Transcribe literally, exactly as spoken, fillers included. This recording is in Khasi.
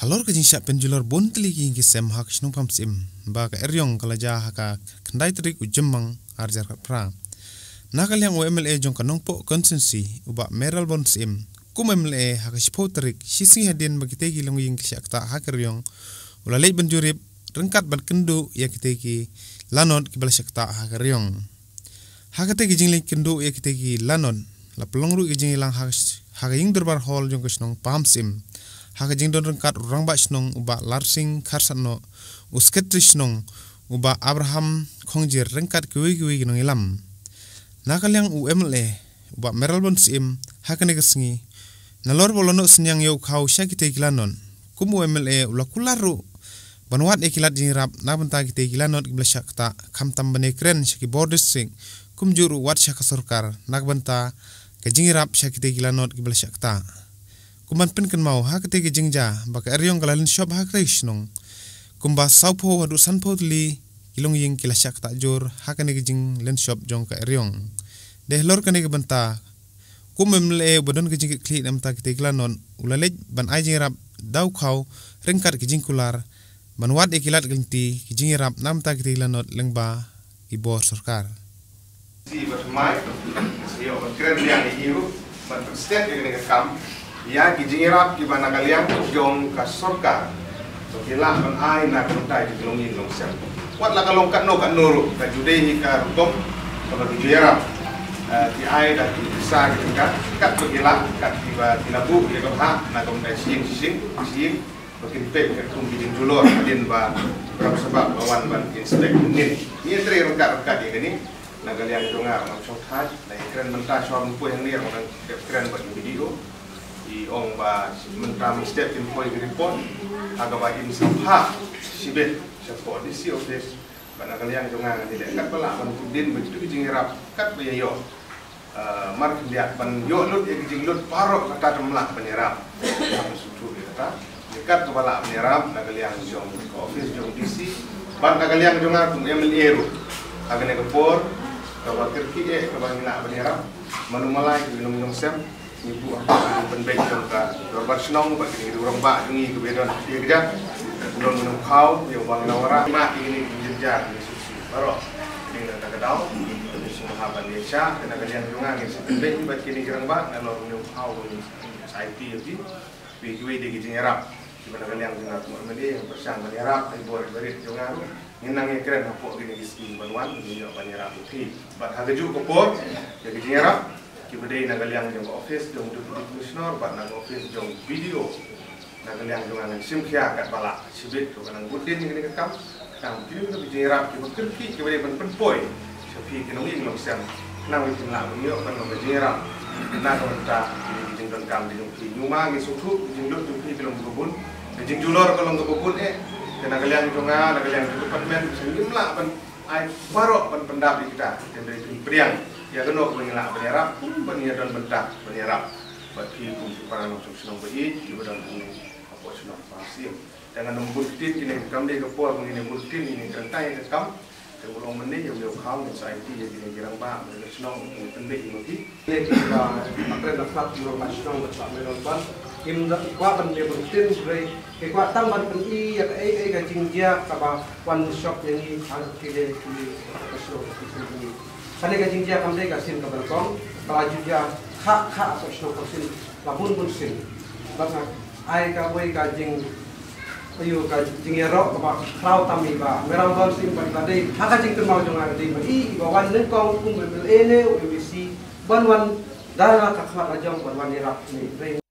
Halor ka jingshah pynjulor bun tylli ki ïing ki sem ha ka shnong Pahamsyiem, ba ka eriong ka la jia ha ka khyndai tarik u Jymmang ar hajar khatphra, na ka liang u M L A jong ka Nongpoh Constituency, u Bah Mayralborn Syiem, kum M L A ha ka shiphew tarik, shi sngi hadien ba kitei ki longïing ki la shah ktah ha ka eriong, u la leit ban jurip ryngkat ban kynduh ïa kitei ki lanot kiba la shah ktah ha ka eriong. Ha katei ka jingleit kynduh ïa kitei ki lanot, la pynlong ruh ka jingïalang ha, ha ka ïing dorbar hall jong ka shnong Pahamsyiem, ha ka jingdon ryngkat u Rangbah Shnong u Bah Larsing Kharsatnoh, u Secretary Shnong u Bah Abraham Khongjir ryngkat kiwei kiwei ki nongïalam. Na ka liang u M L A u Bah Mayralborn Syiem, ha kane ka sngi, nalor ba u la noh synñiang ïa u khaw sha kitei ki lanot, kum u M L A u la kular ruh ban wad ïa ki lad jingïarap na ka bynta kitei ki lanot kiba la shah ktah, khamtam ban ïakren sha ki bor district, kumjuh ruh wad sha ka sorkar na ka bynta ka jingïarap sha kitei ki lanot kiba la shah ktah. Kum ban pynkynmaw, ha katei ka jingjia ba ka eriong ka la lynshop ha katei ka shnong, kumba sawphew haduh sanphew tylli ki longïing ki la shah ktah jur ha kane ka jinglynshop jong ka eriong. Dei halor kane ka bynta, kum M L A uba don ka jingkitkhlieh na ka bynta kitei ki lanot, u la leit ban ai jingïarap da u khaw ryngkat ki jingkular ban wad ïa ki lad ki lynti ki jingïarap na ka bynta kitei ki lanot lyngba ki bor sorkar. Shi ba thymmai, shi ïoh ban kren biang ïa u, ban pynstep ïa kane ka kam, ïa ki jingïarap kiba na ka liang jong ka sorkar, to ki lah ban ai na ka bynta ki longïing longsem. Wat la ka long katno katno ruh, ka ju dei hi ka rukom kaba ki ju ïarap. Eh, ki ai da ki pisa ki tyngka, kat ba ki lah, kat kiba ki la buh ïa ka bhah na ka bynta shi ïing shi ïing, shi ïing, ba kin peit katkum ki jingjulor hadien ba rap sabab ba wan ban inspect ïing. Ngi trei ryngkat ryngkat ïa kane. Na ka liang jong nga, nga shong thait, nga ïakren mynta, shwa ban poi hangne nga dang dep kren bad u B D O. I ong ba mynta mynstep kin poi ki report ha kaba in sa phah shibit sha ka D C office. Bad na ka liang jong nga, ngi leh katba lah ban pynbeit ba kito ki jingïarap katba ïa ïoh, eh, markhyndiat ban ïoh lut ïa ki jinglut baroh kata, tam lah ban ïarap. Nga sngewthuh ïa kata. Kat kaba lah ban ïarap na ka liang jong ka office jong D C, bad na ka liang jong nga kum M L A ruh. Ha kane ka por kaba kyrkieh eh kaba ngi lah ban ïarap, mano malai ki nongïing longsem, ngi buh ha ka pynbeit jong ka dorbar shnong bad kine ki rangbah jong ngi kiba don ha kane ka jaka. Don mano khaw ïa u ba ngi la wanrah, ma kine ki jynjar ngi suk suk baroh. Kine ka daw ngi sngewbha ban ïa shah, na ka liang jong nga ngi sa pynbeit bad kine ki rangbah nalor mano khaw ngi sa aiti ïa ki. Phi kiwei de ki jingïarap kiba na ka liang jong nga kum M L A, pyrshang ban ïarap ïa i bor i barit jong nga ruh. Ngin nang ïakren hapoh kine ki sngi ban wan, ngin ïoh ban ïarap ïa phi. Bad ha kajuh ka por, ïa ki jingïarap kiba dei na ka liang jong ka office jong Deputy Commissioner bad na ka office jong B D O, na ka liang jong nga ngan shim khia katba lah shibit, to ka nang bud dien ïa kane ka kam. Khnang ba kine ki jingïarap kiba kyrkieh kiba dei ban pynpoi sha phi ki nongïing longsem, khnang ba kin lah ban ïoh ban long ka jingïarap na ka bynta kine ki jingdonkam ki jong phi. Ngi ma ngi sngewthuh ki jinglut jong phi ki long kiba bun, ki jingjulor ki long kiba bun eh. Te na ka liang jong nga, na ka liang jong ka department, ngim lah ban ai baroh ban pyndap ïa kita. Te hynrei phin pdiang ïa kano kaba ngi lah ban ïarap, kum ba ngi ïa don bynta ban ïarap bad phi kum ki para nongshong shnong ba ïeit kiba don hangne hapoh shnong Pahamsyiem. Te ngan ym bun ktien, kine kam dei ka por ba ngin ym bun ktien, ngin ym kren tai ka kam. Te u long mynne ïa u khaw ngin sa aiti ïa kine ki rangbah, mynne ka shnong, ngin pynbeit ïa ki. Kine kiba kren na plat u rangbah shnong bad ba mynne ban. Kim da kwah ban ym bun ktien, hynrei ki kwah tang ban pyni ïa kaei kaei ka jingjia kaba wan shop ïa ngi ha kine ki ka shnong ka shnong ngi. Kane ka jingjia kam dei ka sien kaba nyngkong, ka la ju jia kha kha hapoh shnong Pahamsyiem la bun bun sien. Bad nga ai kawei ka jing Ayu ka jingïaroh kaba khraw tam i Bah Mayralborn Syiem, ba i ba dei ha ka jingkynmaw jong nga ka dei ba i i ba wan nyngkong kum M L A ne u M D C ban wan da la ka khmat la jong ban wan ïarap ne.